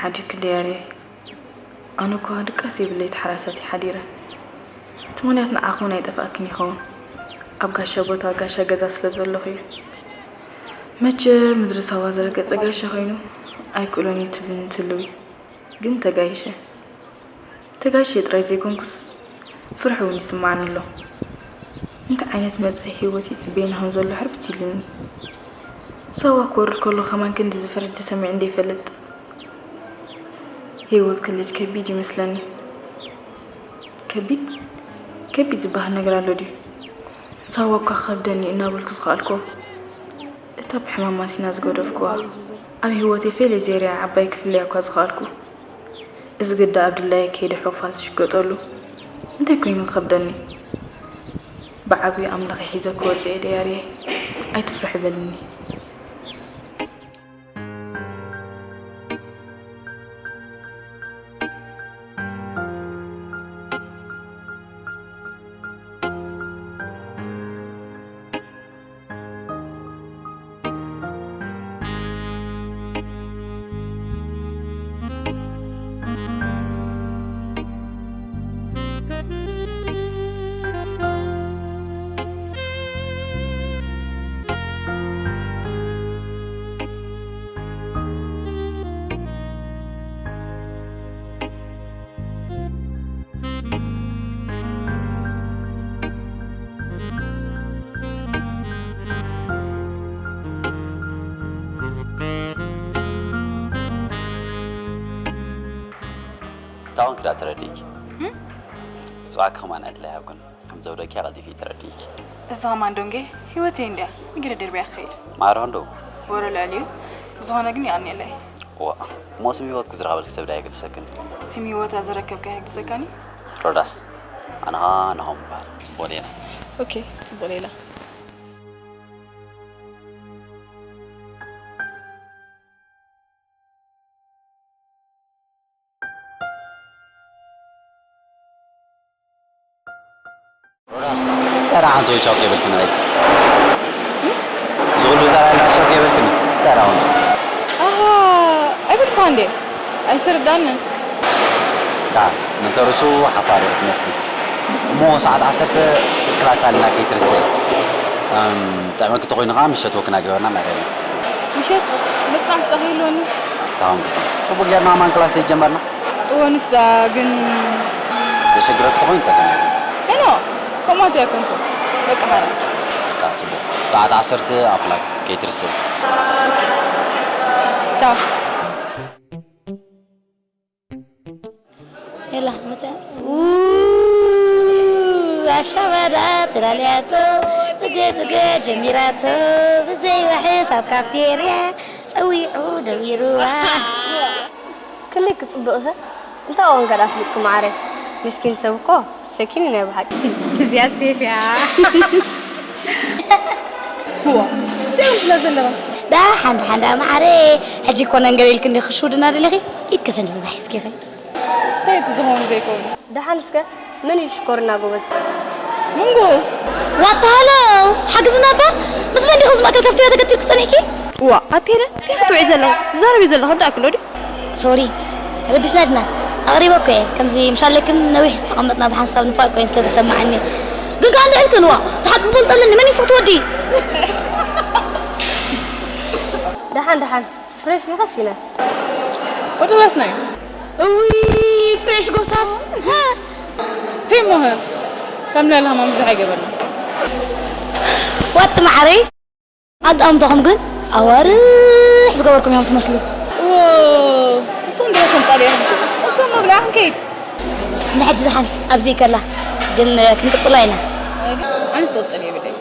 ዓዲክ ደያርየ፣ ኣነ እኳ ድቃስ የብለይ ተሓራሳት ሓዲረ። እቲ ምኽንያት ንዓኹን ኣይጠፍኣክን ይኸውን። ኣብ ጋሻ ቦታ ጋሻ ገዛ ስለ ዘለኹ እዩ። መቸ ምድሪ ሳዋ ዘረገጸ ጋሻ ኮይኑ ኣይክእሎን እዩ ትብልኒ ትልዊ። ግን ተጋይሸ። ተጋይሸ ጥራይ ዘይኮንኩስ ፍርሒ እውን ይስምዓኒ ኣሎ። እንታይ ዓይነት መጻኢ ህይወት ይጽበየኒ ከም ዘሎ ሕርብት ኢሉኒ። ሳዋ ክወርድ ከሎ ከማን ክንዲ ዝፈርሕ ተሰሚዑ እንደ ይፈልጥ። ህይወት ክልጅ ከቢድ ይመስለኒ። ከቢድ? ከቢድ ዝበሃል ነገር ኣሎ ድዩ? ሳዋ እኳ ከብደኒ እናበልኩ ዝኸኣልኩ። እታ ብሕማም ማሲና ዝገደፍኩዋ፣ ኣብ ህይወተይ ፌለ ዜርያ ዓባይ ክፍለያ እኳ ዝኸኣልኩ። እዚ ግዳ ኣብ ድላየ ከይደ ሕቑፋ ዝሽገጠሉ እንታይ ኮይኑ ክኸብደኒ? ብዓብዩ ኣምላኸ ሒዘ ክወፅእ እየ ደያርየ። ኣይትፍርሒ በልኒ። ታውን ክዳ ተረዲእኪ። እም? ጽባሕ ከማን ዕድል ኣይሃብኩን። ከም ዘውደኪ ቀልጢፊ ተረዲእኪ። እዚ ከማን ዶንጌ ህይወተይ እንድያ። ንግደ ድርብያ ክኸይድ። ማሮ እንዶ? ወረ ልዕሊኡ። ብዝኾነ ግን የቐንየለይ። ዋ፣ እሞ ስም ህይወት ክዝረቐበልኪ ሰብ ዳይ ግድሰክን? ስም ህይወት ኣዘረከብካ ይግድሰካኒ? ሮዳስ፣ ኣነ ኸኣ ናሆም እበሃል። ጽቡቕ ሌላ። ኦኬ፣ ጽቡቕ ሌላ። ሮዳስ፣ ተራ ሓንቲ ወይ ቻው ከይበልክኒ በይ። ዝኹሉ ተራ ኢልና ቻው ከይበልክኒ፣ ተራ እውን። ኣሃ፣ ኣይበልኩኻ እንዴ? ኣይተረዳንን። ዳ፣ መንተርሱ ሓፋር ኢኺ ትመስሊ። እሞ ሰዓት ዓሰርተ ክላስ ኣለና ከይትርስዒ። እም፣ ጥዕመኪ ተኾይኑ ኸዓ ምሸት ወክና ገበርና ማለት እዩ። ምሸት መጽናዕቲ ዶ ከይህልወኒ? ታውን ግዜ። ጽቡቕ ጌርና ማን ክላስ ዘይጀመርና? እወ፣ ንስ ደኣ ግን ዘሸግረኪ ተኾይኑ ጸገም የለን። ሄኖ፣ ከምኡ ኣይኮንኩን። በቃ ሓራ። በቃ ጽቡቕ። ሰዓት ዓሰርተ ኣፍላግ ከይትርስዒ። ቻው። የላ፣ መጽያ። ው፣ ኣሻባዳ ተላልያቶ፣ ጽገ ጽገ ጀሚራቶ፣ ብዘይ ዋሕስ ኣብ ካፍቴርያ ጸዊዑ ደዊሩዋ። ክንደይ ክጽብቕ እኸ? እንታይ ዋንካ ደኣ ኣስሊጥኪ መዓረይ? ምስኪን ሰብ እኮ ሰኪን እዩ ናይ ብሓቂ። እዚኣ ሴፍ እያ። እዋ፣ እንታይ ኢኹም ትብላ ዘለኹም? ደሓን፣ ደሓን፣ ደኣ መዓረይ፣ ሕጂ እኮ ነንገር ኢልኪ እንዲኺ ክሽውድና ደሊኺ? ኢድኪ ፈንጂ ተታሒዝኪ ኢኺ። እንታይ እቲ ዝኾኑ ዘይኮኑ? ደሓን እስከ፣ መን እዩ ዝሽኮርና ጎበዝ? ምንጉስ። ዋታ ሃሎ፣ ሓግዝና እባ። ምስ መን ዲኹም ዝማእከል ካፍቴርያ ተገቲርኩ ጸኒሕኪ? እዋ፣ ኣቴነ፣ እንታይ ክትውዒ ዘለኹ? ትዛረቢ ዘለኹ እንዳኣክሎ ድዩ? ሶሪ፣ ረቢሽና ድና? ኣቕሪበ እኮ እየ። ከምዚ ምሻለክን ነዊሕ ዝተቐመጥና ብሓንሳብ ንፋጥ ኮይኑ ስለ ተሰማዓኒ። ግን ከኣ ልዕልክን፣ እዋ፣ እቲ ሓቂ ክፈልጦ ኣለኒ። መን እዩ ስኽቲ ወዲ? ደሓን፣ ደሓን። ፍሬሽ ዲኻ ሲነ? ወዲ ላስና እዩ። እውይ፣ ፍሬሽ ጎሳስ። ቴሞኸ? ከም ልዕሊ ሃማም ብዙሕ ኣይገበርና። ዋጥ መዓረይ፣ ኣጣምታኹም ግን ኣዋርሕ ዝገበርኩም እዮም ትመስሉ። ዎ፣ ንስኹም ዶ ከም ጻድያ ኢኹም? እፎ መብልዓ ክንከይድ። ንሕጂ ደሓን ኣብዚ ከላ ግን ክንቅጽላ ኢና። ኣነስ ትቕጽል የብለይ።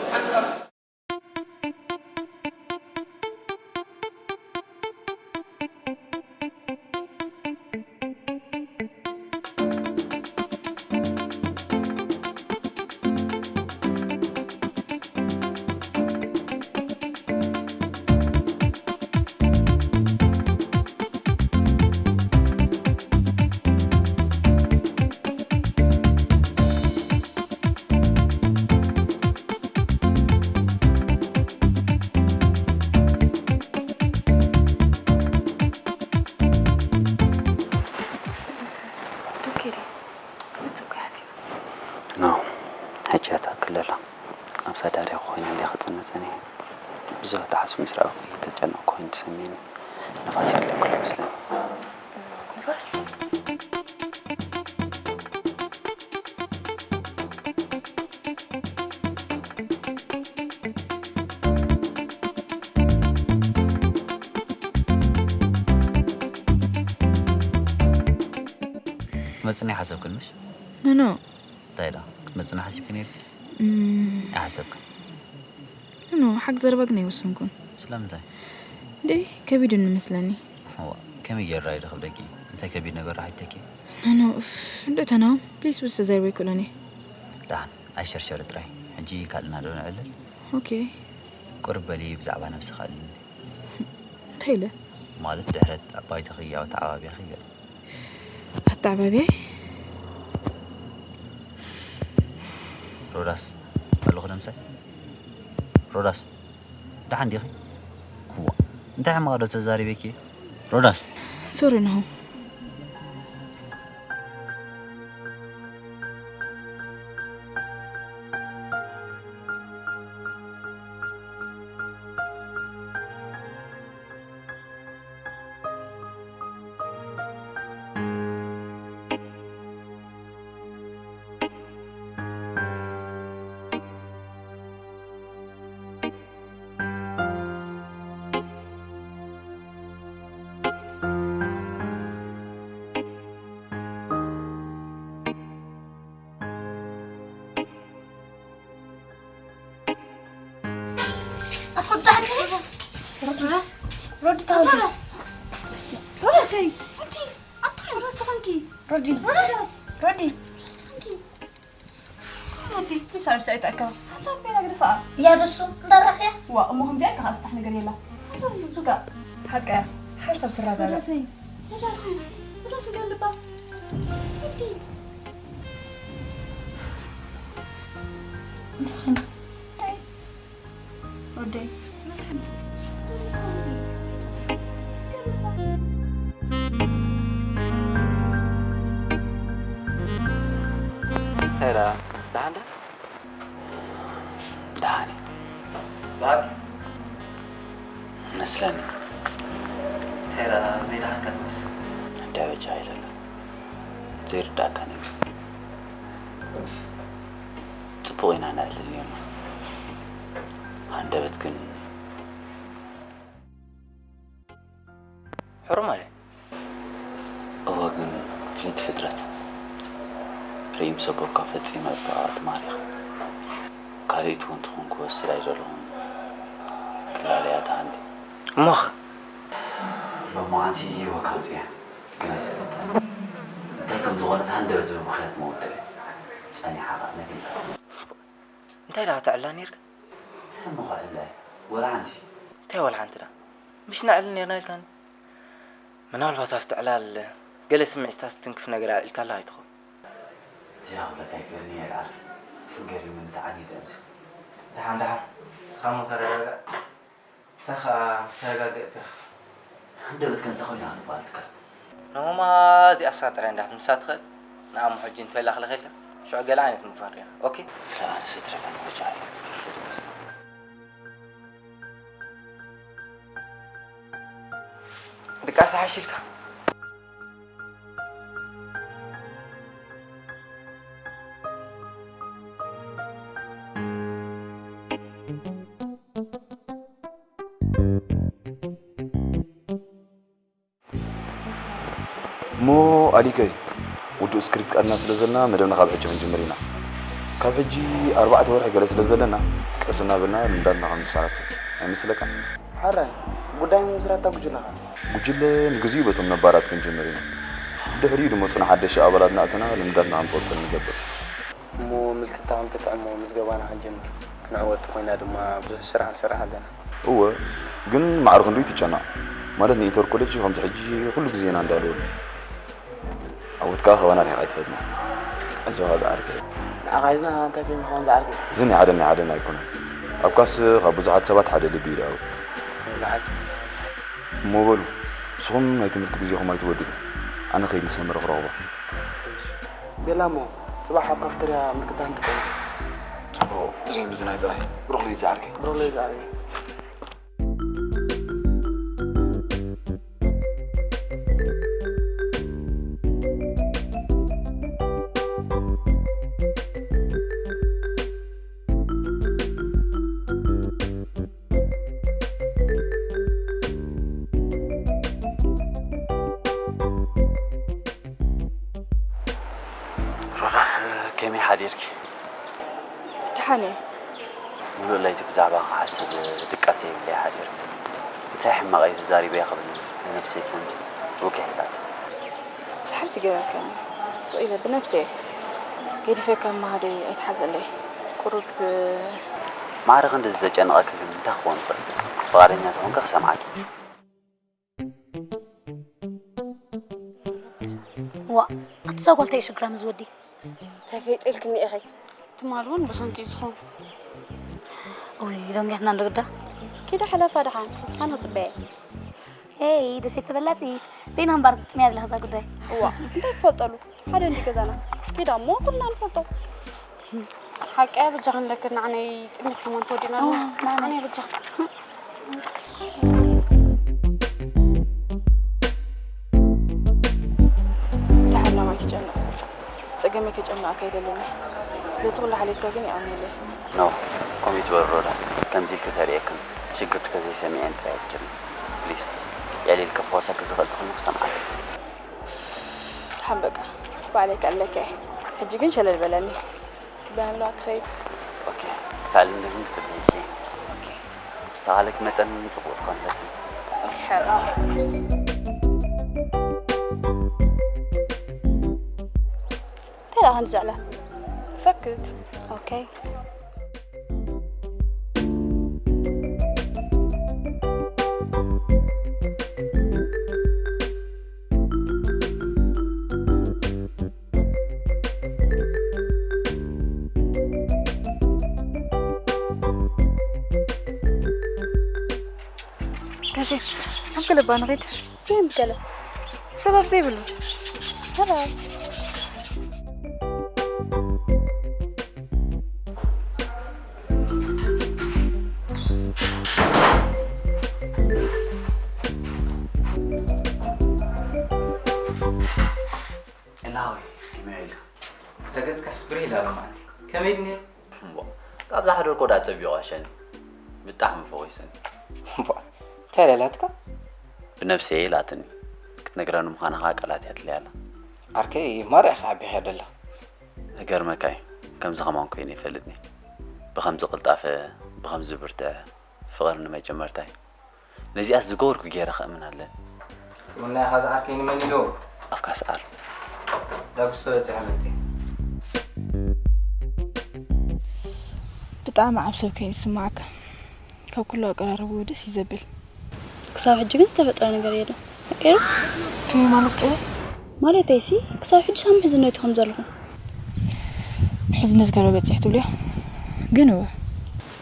ጸኒሐ። ብዙሕ ተሓስብ ምስ ረኣኹ ተጨነቕኩ ኮይኑ ተሰሚዕኒ። ንፋስ የለን ኩሉ ይመስለኒ። ንፋስ? ክትመጽኒ ሓሰብክን ምሽ? ኖ፣ ኖ። እንታይ ደኣ? ክትመጽኒ ሓሲብኪ ነይርኪ? እም። ኣይሓሰብክን? ኖ፣ ሓቂ ዘረባ ግን ኣይወሰንኩን። ስለምንታይ? እንዴ፣ ከቢዱኒ መስለኒ። እዋ፣ ከመይ ጌርራ እዩ ደኽብደኪ? እንታይ ከቢድ ነገር ሓቲተኪ? ኖ፣ ኖ፣ እፍ፣ እንዴ ተናው፣ ፕሊስ፣ ብስ ተዘርበ ይክእሎን እየ። ደሓን፣ ኣይሸርሸር ጥራይ። ሕጂ ካልእና ዶ ንዕልል? ኦኬ። ቁርብ በሊ፣ ብዛዕባ ነብስኻ ኣልኒ። እንታይ ኢለ? ማለት ድሕረት ኣባይተኺ፣ ያው ተዓባቢያኺ ገለ። ኣተዓባብያይ? ሮዳስ፣ ኣለኹ ዶ ምሳይ? ሮዳስ፣ ደሓን ዲኺ? እዋ፣ እንታይ ሕማቕ ዶ ተዛሪበኪ? ሮዳስ። ሶሪ ናሆም። ኣቶ ዳኒ። ሮዳስ። ሮዲ ታውዲ። ሮዳስ። ሮዳስ። ሮዲ። ኣታ ሮዳስ ተኾንኪ። ሮዲ። ሮዳስ። ሮዲ። ሮዳስ ተኾንኪ። ሮዲ፣ ፕሊስ፣ ኣርሲ ኣይትኣከባ። ሓሳብ ቤላ ግደፋ። እያ ደሱ፣ እንዳራኽያ። ዋ፣ እሞ ከምዚኣ ኢልካ ፍታሕ ነገር የላ። ሓሳብ ዙጋ። ሓቃ፣ ሓሳብ ትረጋጋ። ሮዳሰይ፣ ሮዳሰይ፣ ሮዳስ ገለባ። ሮዲ። እንታይ ኾንካ? እንታይ? ወደይ። እንታይ ደኣ? ደሓን ዶ? ደሓን እየ። ደሓን? መስለኒ። እንታይ ደኣ ዘይደሓንካ ትመስል? እንታይ በጃ ኣይለለ። ዘይርዳእካ ነገር። ጽቡቕ ኢና ነዕልል ኔርና። ሃንደበት ግን ሕሩም ኣለ። እወ፣ ግን ፍልይቲ ፍጥረት። ርእይ ምስ ኣበልኳ ፈጺመ እባ ተማሪኸ። ካልኢት እውን ትኹን ክወስድ ኣይደለኹን። ክላለያ እታ ሓንቲ። እሞኸ? ሎማዓንቲ ወካ ኣውጺኣ፣ ግን ኣይሰለጠን። እንታይ ከም ዝኾነት ሃንደበት ብምኽንያት መወደሊ ጸኒሓ ኸኣ ነጊጻ። እንታይ ደኣ ትዕላ ኔርካ? እንታይ እሞ ክዕላ እየ? ወላ ሓንቲ። እንታይ ወላ ሓንቲ ደኣ? ምሽ ነዕልል ኔርና ኢልካኒ? ምናልባት ኣብቲ ዕላል ገለ ስምዒትታት ዝትንክፍ ነገር ኣልዒልካላ ኣይትኸውን? እዚኣ ክብለካ ኣይክእልን እየ፣ ይልዓል። ገሪሙኒ፣ ተዓንየ ደኣ ምስያ። ደሓን፣ ደሓን። ንስኻ እሞ ተረጋጋእ። ንሳ ኸኣ ምስ ተረጋገእት ትረኽባ። ሃንደበት ከ እንታይ ኮይና ክትበሃል ትከኣል? ንሆማ እዚኣ እሳ ጥራይ እንዳ ክትምልሳ ትኽእል። ንኣሞ ሕጂ እንተላ ክልኸልካ፣ ሽዑ ገለ ዓይነት ምፍርያ። ኦኬ? ክላ ኣነስ ትረፈን ወጃ እየ። ድቃስ ሓሽ ኢልካ። እሞ ኣሊከይ፣ ውዱእ ስክሪፕት ቀርና ስለ ዘለና መደብና ካብ ሕጂ ክንጅምር ኢና። ካብ ሕጂ ኣርባዕተ ወርሒ ገለ ስለ ዘለና ቀስ እናበልና ልምዳትና ክንሰራስር ኣይመስለካን? ሕራይ፣ ጉዳይ ምምስራታ ጉጅለኻ? ጉጅለ ንግዚኡ በቶም ነባራት ክንጅምር ኢና። ድሕሪኡ ዝመጹና ሓደሽቲ ኣባላት እናእተና ልምዳትና ከም ዝቕጽል ንገብር። እሞ ምልክታ ከም ትጥዕሞ ምዝገባና ክንጅምር። ክንዕወት ኮይና ድማ ብዙሕ ስራሕ ንሰርሕ ኣለና። እወ፣ ግን ማዕረ ክንደይ ትጨነቕ? ማለት ንኢንተር ኮሌጅ ከምዚ ሕጂ ኩሉ ግዜ ኢና እንዳለወሉ። ዓወት ከኣ ካባና ርሒቕ ኣይትፈድና። ኣጆኻ ዝዓርከይ። ንዓኻ ሒዝና እንታይ ኮይና ክኾን ዝዓርከይ? እዚ ናይ ሓደ ናይ ሓደ ኣይኮነን። ኣብ ካስ ካብ ብዙሓት ሰባት ሓደ ልቢ እዩ ዝዓወት። ንዓይ። እሞ በሉ፣ ንስኹም ናይ ትምህርቲ ግዜኹም ኣይትበድሉ። ኣነ ከይድ ንሰመረ ክረኽቦ። ቤላ እሞ፣ ጽባሕ ኣብ ካፍተርያ ምልክታ ንጥቀም። ጽቡቕ። ትዘይ ምዝናይ ጥራይ። ብሩኽ ለይቲ ዓርከይ። ብሩኽ ለይቲ ዓርከይ። ሮዳስ፣ ከመይ ሓዲርኪ? ደሓን እየ። ምሉእ ለይቲ ብዛዕባ ክሓስብ ድቃስ የብለይ ሓዲረ። እንታይ ሕማቕ እየ ተዛሪበ ክብል ንነብሰይ ኮንኪ ውግሕ ኢላትኒ። ሓንቲ ገበርከኒ። ስቕ ኢለ ብነብሰይ ገዲፈካ ምሃደይ ኣይትሓዘለይ። ቁሩብ ማዕረ ክንድዚ ዘጨንቐኪ ግን እንታይ ክኸውን ይኽእል? ፍቓደኛ ተኾንኪ ክሰምዓኪ። ዋ ኣቲ እዛ ጓል እንታይ እዩ ሽግራ ምስ ወዲ? ተፈይጥልክኒ ኢኺ። ትማል እውን ብሰንኪ እዩ ዝኸውን። ውይ ደንጊሕና እንዶ ግዳ። ኪዳ ሕለፋ ደሓን ኣነ ክፅበየ። ሄይ ደሴት ተበላፂት በይና እምበር ጥምያ ዘለኻ እዛ ጉዳይ። እዋ እንታይ ክፈልጠሉ ሓደ እንዲ ገዛና ኪዳ እሞ ኩልና ንፈልጦ። ሓቂ እያ በጃኽን ለክን ንዓነይ ጥሜት ከማን ተወዲእና ኣለና። ንዓነይ በጃኽን። ደሓን ናባይ ትጨነቕ። ጸገመይ ከጨንቐካ ኣይደልን እየ። ስለቲ ኩሉ ሓልዮትካ ግን የቐንየለይ። ኖ፣ ከምኡ ኣይትበሊ ሮዳስ። ከምዚ ኢልኪ ተርእየክን ሽግርኪ ተዘይሰሚዐን ጥራይ ኣይትጀምሪ። ፕሊስ፣ የዕሊልኪ ክኾሰኪ ዝኽእል ተኾይኑ ክሰምዓኪ። ደሓን በቃ፣ ባዕለይ ከዕልለካ እየ። ሕጂ ግን ሸለል በለኒ። ጽበያ ኣለዋ ክኸይድ። ኦኬ፣ ክትዕልልኒ ግን ክጽበየኪ እየ። ኦኬ፣ ብዝተኻእለኪ መጠን ጽቡቕ ትኾኒ ፈትኒ። ኦኬ፣ ሕራይ። እንታይ ደኣ ክንዲ ዘዕላ? ሰክት። ኦኬ። ደሴት፣ ኣብ ገለ እባ ንኺድ። ዘይም ገለ። ሰብ ኣብ ዘይብሉ። ሰላም። እላወይ፣ ከመይ ኢሉ? ዘገጽካስ ብር ኢላ ሎማዓንቲ። ከመይ ድኒ? እምቦ፣ ካብ ዝሓደርኮ ዳ ጸቢቑ ኣሸኒ። ብጣዕሚ ፈቒሰኒ። እምቦ፣ እንታይ ለላትካ? ብነብሰይ ኢላትኒ። ክትነግረኒ ምዃና ኸኣ ቃላት እያ ትለያላ። ዓርከይ፣ ማራ ኢኻ ዓቢኻ ደለኻ። እገርመካ እዩ፣ ከምዚ ኸማን ኮይነ ይፈልጥኒ። ብኸምዚ ቅልጣፈ፣ ብኸምዚ ብርትዐ፣ ፍቕሪ ንመጀመርታይ። ነዚኣስ ዝገበርኩ ገይረ ከእምን ኣለ። ትምና ኢኻ ዝዓርከይ ንመን ኢሉ? ኣፍካ ስኣል። ዳጉስ ተበጺሐ በልቲ። ብጣዕሚ ዓብ ሰብ ኮይኑ ይስማዓካ። ካብ ኩሉ ኣቀራርብኡ ደስ እዩ ዘብል። ክሳብ ሕጂ ግን ዝተፈጠረ ነገር የለን። ቀይሩ? ከመይ ማለት ቀይሩ? ማለተይሲ ክሳብ ሕጂ ሳብ ምሕዝነቱ ከም ዘለኹም። ምሕዝነት ገለ በጺሕ ትብልዮ? ግን እወ።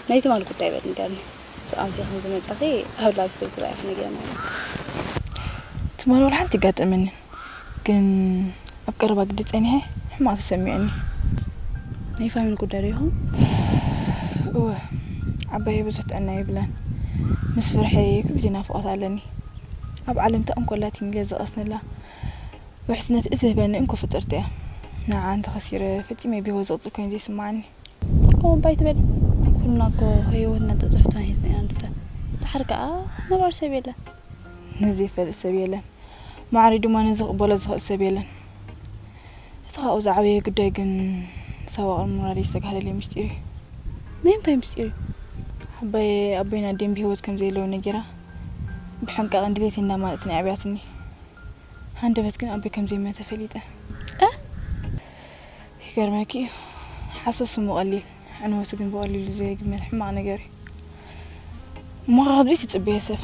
ናይ ትማል ጉዳይ በል ንገርኒ። ሰብኣምሲ ከም ዝመጻኺ ኣብ ላብስተይ ዝረኣየኺ ነጊረና። ትማል ዋላ ሓንቲ ይጋጠመኒ። ግን ኣብ ቀረባ ግዲ ጸኒሐ ሕማቕ ተሰሚዑኒ። ናይ ፋሚሊ ጉዳይ ዶ ይኸውን? እወ፣ ዓባየ ብዙሕ ጥዕና የብላን። ምስ ፍርሐይ ኩሉ ግዜ ናፍቖት ኣለኒ። ኣብ ዓለም እንታይ እንኮ ኣላትኒ ኢለ ዝቐስነላ ውሕስነት እትህበኒ እንኮ ፍጥርቲ እያ። ንዓኣ እንተኸሲረ ፈጺመ ብህይወት ዝቕጽል ኮይኑ ዘይስምዓኒ። ከምኡ እባ ኣይትበሊ። ኩልና እኮ ህይወትና ተፅሕፍቶ ሒዝና ኢና ንርከብ። ደሓር ከዓ ነባሪ ሰብ የለን። ነዚ ይፈልጥ ሰብ የለን። ማዕረይ ድማ ነዚ ክቕበሎ ዝኽእል ሰብ የለን። እቲ ካብኡ ዝዓበየ ጉዳይ ግን ሳዋ ቅድሚ ምውላደይ ዝተጋህደለይ ምስጢር እዩ። ናይ እንታይ ምስጢር እዩ? ዓባየ ኣቦይን ኣደይን ብህይወት ከም ዘየለዉ ነጊራ ብሕንቃቕን ድሌትን እንዳማለትን ኣዕብያትኒ። ሃንደበት ግን ኣቦይ ከም ዘይሞተ ፈሊጠ። እ? ይገርመኪ እዩ። ሓሶት ስሙ ቀሊል፣ ዕንወቱ ግን ብቐሊሉ ዘይግመት ሕማቕ ነገር እዩ። እሞ ኸ ካብዚ ትጽበየ ሰብ?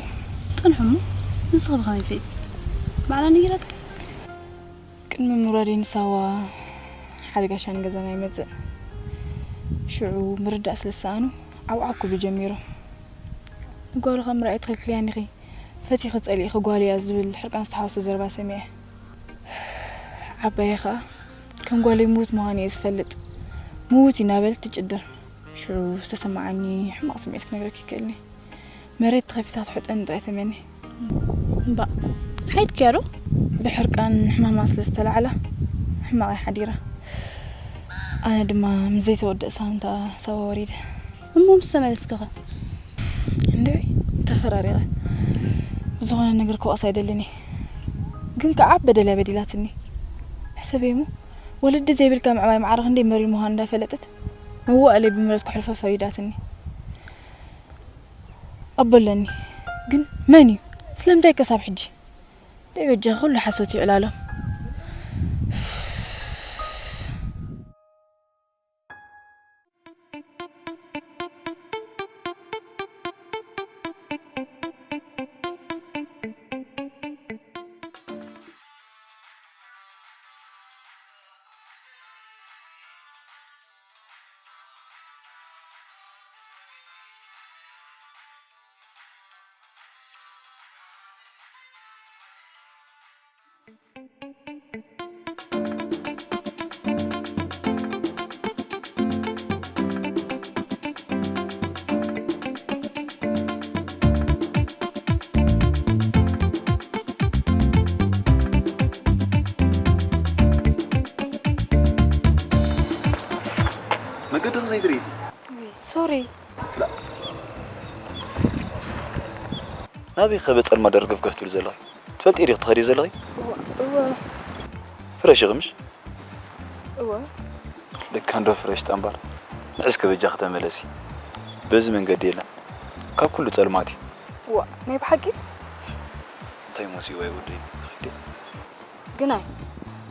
ጽንሑ እሞ፣ ንስኺ ብኸመይ ፈሊጥኪ? ባዕላ ነጊራትኪ? ቅድሚ ምውራደይ ንሳዋ ሓደ ጋሻ ንገዛና ይመጽእ። ሽዑ ምርዳእ ስለ ዝሰኣኑ ዓውዓው ክብሉ ጀሚሮም። ንጓሉ ካብ ምርኣይ ትኽልክልያኒ ኢኺ፣ ፈቲኺ ጸሊእኺ ጓል እያ ዝብል ሕርቃን ዝተሓወሶ ዘረባ ሰሚዐ። ዓባየ ኸኣ ከም ጓለይ ምዉት ምዃኑ እየ ዝፈልጥ፣ ምዉት እዩ እናበለት ትጭድር። ሽዑ ዝተሰማዓኒ ሕማቕ ስምዒት ክነግረኪ ይክእልኒ። መሬት ተኸፊታ ትሕጠኒ ጥራይ ተመኒ። እምባእ፣ ሓይትክያ ዶ? ብሕርቃን ሕማማ ስለ ዝተላዕላ ሕማቕ እያ ሓዲራ። ኣነ ድማ ምስ ዘይተወድእ ሳንታ ሰባ ወሪደ። እሞ ምስ ተመለስኪ ኸ? እንድዒ፣ ተፈራሪቐ። ብዝኾነ ነገር ክወቕሳ ኣይደልን እየ። ግን ከዓ በደል እያ በዲላትኒ። ሕሰበይ እሞ፣ ወለዲ ዘይብልካ ምዕባይ ማዕረ ክንደይ መሪር ምዃኑ እንዳፈለጠት፣ መዋእለይ ብምረት ክሕልፎ ፈሪዳትኒ። ኣቦ ኣለኒ። ግን መን እዩ? ስለምንታይ ከሳብ ሕጂ? ደይ በጃ ኩሉ ሓሶት ይዕላሎም። መገድኺ ዘይትርእይቲ? ሶሪ። ናበይ ከ በጸልማ ደርገፍገፍ ትብል ዘለኺ? ትፈልጢ ዲኺ ትኸዲ ዘለኺ? እወ፣ እወ። ፍረሽ ኢኺ ምሽ? እወ። ለካ እንዶ ፍረሽ ጠንባር። ንዕስ ከበጃ ከተመለሲ። በዚ መንገዲ የለን። ካብ ኩሉ ጸልማት እዩ። ዋ፣ ናይ ብሓቂ? እንታይ መሲዋ ይወደይ? ኸይደ። ግናይ፣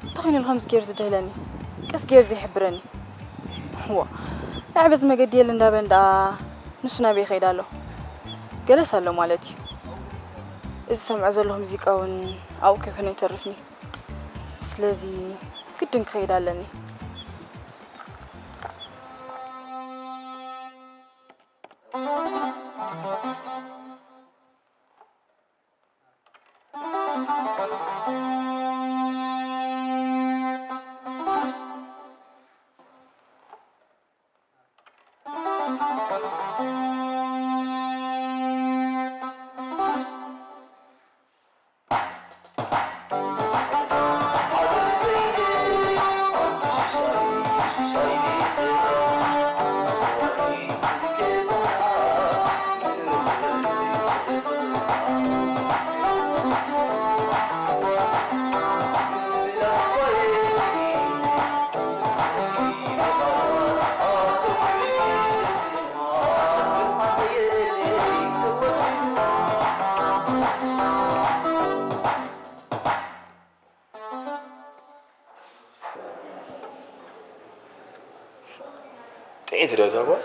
እንተኾይኑ ኢሉ ከምዚ ገይሩ ዝድህለኒ፣ ቀስ ገይሩ ዘይሕብረኒ። ዋ፣ ንዓይ በዚ መገዲ የለ እንዳበለ ደኣ ንሱ ናበይ ይኸይድ ኣሎ? ገለስ ኣሎ ማለት እዩ። እዚ ሰምዖ ዘለኹ ሙዚቃ እውን ኣብኡ ከይኮነ ይተርፍኒ። ስለዚ ግድን ክኸይድ ኣለኒ። ጥዒት ዶ እዛ ጓል?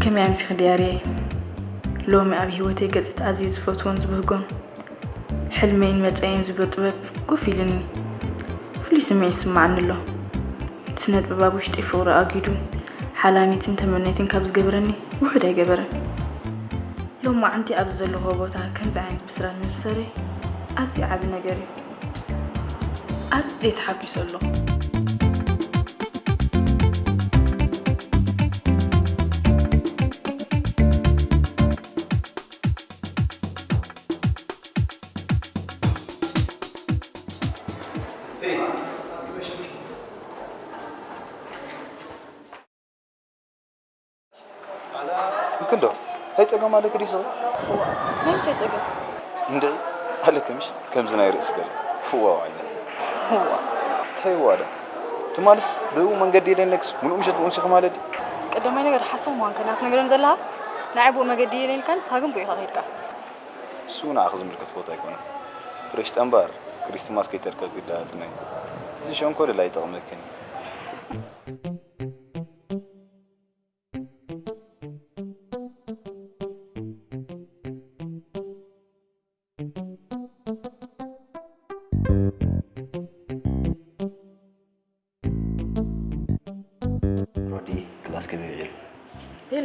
ከመይ ኣምሲኺ ድያርየ? ሎሚ ኣብ ህይወተይ ገጽ እቲ ኣዝየ ዝፈትዎን ዝብህጎን ሕልመይን መጻኢን ዝብሎ ጥበብ ኮፍ ኢሉኒ። ፍሉይ ስምዒት ይስምዓኒ ኣሎ። ስነ ጥበብ ኣብ ውሽጠይ ፍቕሪ ኣጒዱ፣ ሓላሚትን ተመነይትን ካብ ዝገበረኒ ውሑድ ኣይገበረን። ሎማዓንቲ ኣብዚ ዘለኹዎ ቦታ ከምዚ ዓይነት ብስራት ምብሰረይ ኣዝዩ ዓቢ ነገር እዩ። ኣዝየ ተሓጒሰ ኣለኹ። እንክንዶ፣ እንታይ ጸገም ኣለኪ ድዩ ስቕ? እዋ፣ ናይ ምንታይ ጸገም? እንድዒ፣ ኣለኪ ምሽ ከምዚ ናይ ርእሲ ገለ። ፍዋ ዋዕለ። እዋ። እንታይ ዋዳ? ትማልስ ብእኡ መንገዲ የለነክስ፣ ምሉእ ምሸት ብኡ ምሲኺ ማለት ድዩ? ቀዳማይ ነገር ሓሳብ ምዃንካ ኢና ትነግረን ዘለኻ። ንዓይ ብኡ መገዲ የለን ኢልካ፣ ንስኻ ግን ብኡ ኢኻ ከይድካ። እሱ ንዓኺ ዝምልከት ቦታ ኣይኮነን። ፍሬሽ ጠንባር፣ ክሪስማስ ከይተርካ ግዳ ኣጽንዒ። እዚ ሸንኮለል ኣይጠቕመክን እዩ።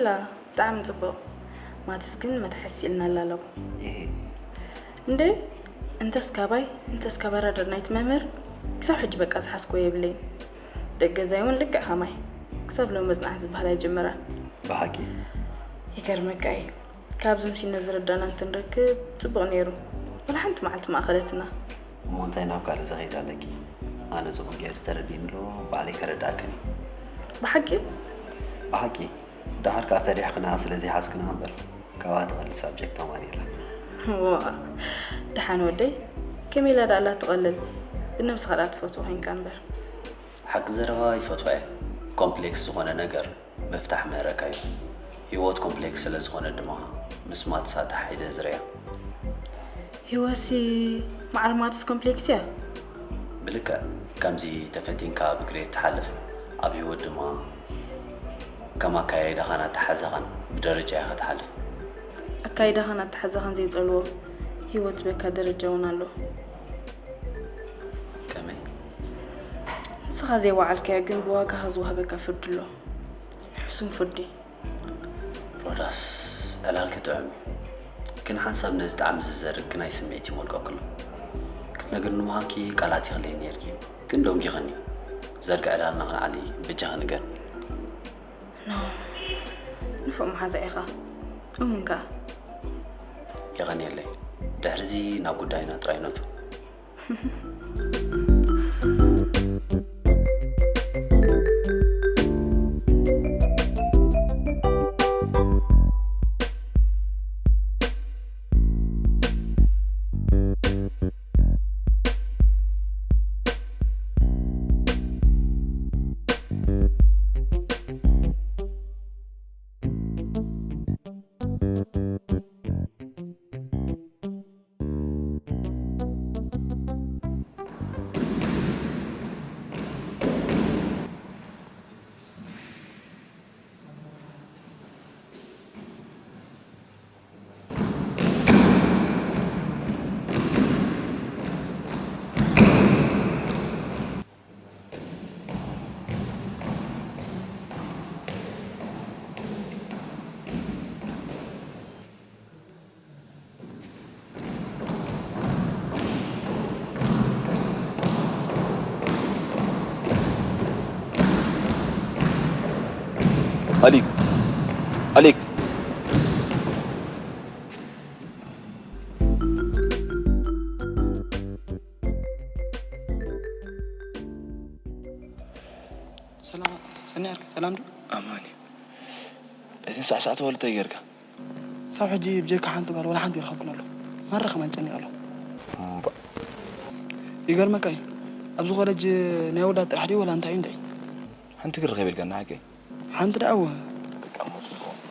ላ ብጣዕሚ ጽቡቕ። ማትስ ግን መትሓስ ኢልና ኣላለው። ይሄ እንዴ እንተስ ካባይ እንተስ ካባራደር ናይቲ መምህር ክሳብ ሕጂ በቃ ዝሓስኮ የብለይን። ደቂ ገዛይ እውን ልክዕ ከማይ ክሳብ ሎሚ መጽናዕቲ ዝበሃል ኣይጀመራን። ብሓቂ ይገርመካ እዩ። ካብዚ ምሲና ዝረዳና እንትንረክብ ጽቡቕ ነይሩ። ወላ ሓንቲ መዓልቲ ማእኸለትና። እሞ እንታይ ናብ ካልእ ዘኸይድ ኣለኪ? ኣነ ጽቡቕ ገይሩ ተረዲእኒ ኣሎ፣ ባዕለይ ከረድኣክን እዩ። ብሓቂ ብሓቂ ደሓር ከኣ ፈሪሕክና ስለ ዘይሓዝክና እምበር ካብኣ ትቐልል ሳብጀክት ተማሪራ። ዋ ደሓን ወደይ ከመይ ኢላ ደኣ ኣላ ትቐልል። ብነብስኻ ደኣ ትፈትዎ ኮይንካ እምበር። ሓቂ ዘረባ ይፈትዋ እየ። ኮምፕሌክስ ዝኾነ ነገር ምፍታሕ ምህረካ እዩ። ህይወት ኮምፕሌክስ ስለ ዝኾነ ድማ ምስ ማትስ ኣተሓሒዘ ዝርእያ። ህይወትሲ ማዕረ ማትስ ኮምፕሌክስ እያ። ብልክዕ ከምዚ ተፈቲንካ ብግሬድ ትሓልፍ ኣብ ህይወት ድማ ከም ኣካያይዳኻን ኣተሓሕዛኻን ብደረጃ ኢኻ ትሓልፍ። ኣካይዳኻን ኣተሓሕዛኻን ዘይጸልዎ ህይወት ዝበካ ደረጃ እውን ኣሎ። ከመይ? ንስኻ ዘይወዓልካዮ ግን ብዋጋኻ ዝወሃበካ ፍርዲ ኣሎ። ሕሱም ፍርዲ። ሮዳስ ዕላልኪ ጥዑም እዩ፣ ግን ሓንሳብ ነዚ ጣዕሚ ዝዘርግ ግናይ ስምዒት እዩ መልቀቅሎ። ክትነግርኒ ምዃንኪ ቃላት ይኽልየኒ ነይርኪ፣ ግን ደንጊኽኒ። ዘርጊ ዕላልና ክንዓሊ በጃኺ ንገርኒ። ኖ ንፉዕ መሓዛ ኢኻ። እሙን ከኣ። የቐንየለይ። ድሕሪዚ ናብ ጉዳይና ጥራይ ነቱ። ኣሊክ ኣሊክ ሰላም ሰኒ ዓርከይ፣ ሰላም ዶ? ኣማን እዩ። በቲ ሳዕሳዕቲ ወልተ ጌርካ ሳብ ሕጂ ብጀካ ሓንቲ ጓል ወላ ሓንቲ ይረኸብኩን ኣሎ። ማራ ከማን ጨኒቕ ኣሎ። ይገርመካ እዩ፣ ኣብዚ ኮለጅ ናይ ወዳት ጥራሕ ድዩ ወላ እንታይ እዩ እንታይ? ሓንቲ ክረኸብ ኢልካ ንዓከይ ሓንቲ ደኣ እወ።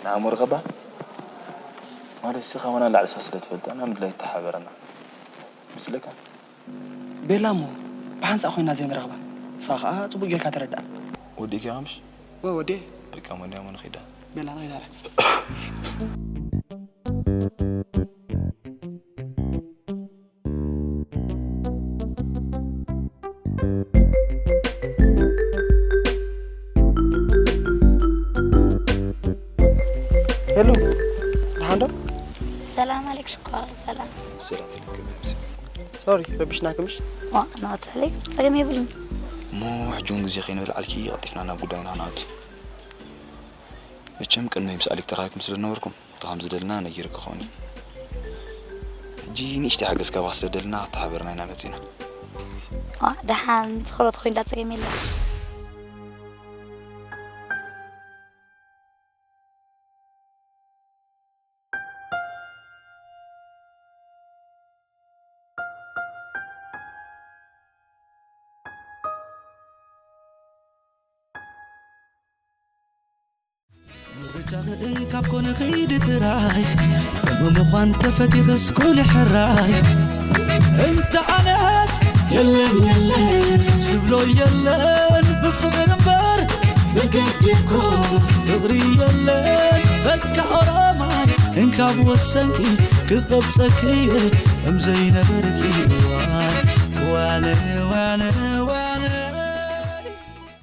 ንኣእምሮ ከባ ማለት ሲ ከማና ላዕሊ ሳ ስለ ትፈልጠና ምድላይ ተሓበረና ምስለካ ቤላ እሞ ብሓንሳእ ኮይና ዘይንረኽባ። ንስኻ ከኣ ጽቡቕ ጌርካ ተረድኣ። ወዲእኪ ከምሽ? ወ ወዴ። በቃ ሞንዲያ ሞ ንኺዳ። ቤላ ንኺዳ። ሄሎ፣ ደሓን ዶ? ሰላም ኣሌክ ሽኮር፣ ሰላም። ሰላም ኢልክም ህምሲ። ሶሪ ረቢሽናክምሽ። ዋ ናት ኣሌክ ጸገም የብልን። እሞ ሕጂ እውን ግዜ ከይንበልዓልኪ ቀልጢፍና ናብ ጉዳይና ንኣቱ። መቸም ቅድመይ ምስ ኣሌክ ተራኺብኩም ስለ ዝነበርኩም እቲ ከም ዝደልና ነጊርኪ ክኸውን እዩ። ሕጂ ንእሽተይ ሓገዝ ካባኺ ስለ ደልና ክተሓበርና ኢና መጺና። ዋ ደሓን ትኽሮ ተኾይንዳ ጸገም የለን። ምርጫኺ እንካብ ኮነ ኺዲ ጥራይ ብምዃን ተፈቲኽስ ኩኒ ሕራይ እንተ ኣነስ የለን የለን ዝብሎ የለን ብፍቕሪ እምበር ብግዲ እኮ ፍቕሪ የለን በቃ ኦሮማይ እንካብ ወሰንኪ ክቐብጸኪ እየ ከም ዘይነበርኪ እዋን ዋነ ዋነ